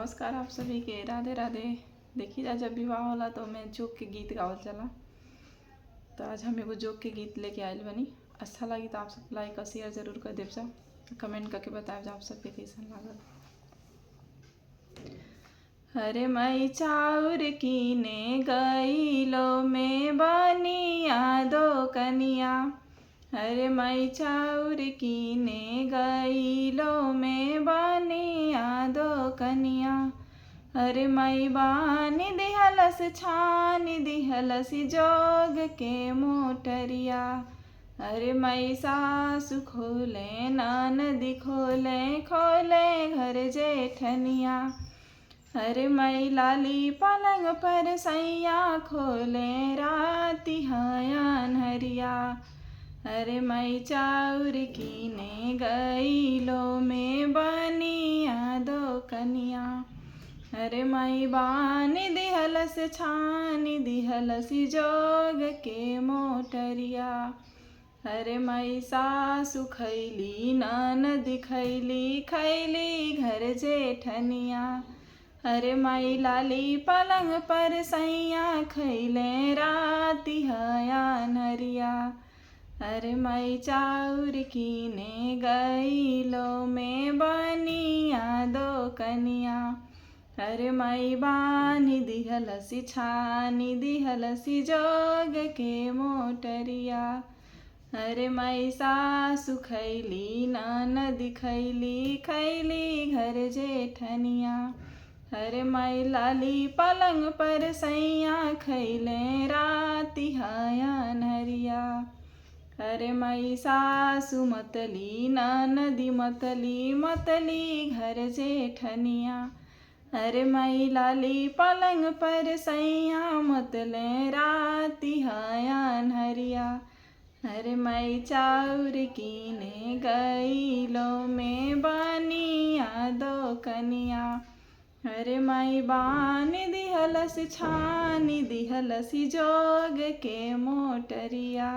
नमस्कार आप सभी के, राधे राधे। देखी जा, जब विवाह होला तो ओमे जोग के गीत गावल जाला। तो आज हम एगो जोग के गीत लेके आइल बनी। अच्छा लगी तो आप सब लाइक और शेयर जरूर कर देव जा, कमेंट करके बताएब जा आप सबके कैसन लागल। हरे मई चाउर कीने गईलो में बनिया दो कनिया। हरे मई चाउर कीने गईलो में बनिया दो कनिया। हरे मई बानी दिहलस छानी दिहलस जोग के मोटरिया। अरे मई सासु खोले ननदी खोले खोले घर जेठनिया। अरे मई लाली पलंग पर सैया खोले राती हयान हरिया। अरे मई चाउर कीने गईलो में बनिया दो कनिया। अरे मई बानी दिहलस छानी दिहलस जोग के मोटरिया। अरे मई सासु खैली ननद खैली खैली घर जेठनिया। अरे माई लाली पलंग पर सैया खैले राती हयान हरिया। अरे माई चाउर कीने गईलो में बनिया दो कनिया। अरे माई बानी दिहलसी छानी दिहलसी जोग के मोटरिया। अरे माई सासु खैली ननद खैली खैली घर जेठनिया। अरे माई लाली पलंग पर सैया खैले राती हयान हरिया। अरे माई सासु मतली ननदी मतली मतली घर जेठनिया। अरे माई लाली पलंग पर सैया मतले राती हयान हरिया। अरे माई चाउर कीने गईलो में बनिया दो कनिया। अरे माई बानी दिहलस छानी दिहलस जोग के मोटरिया।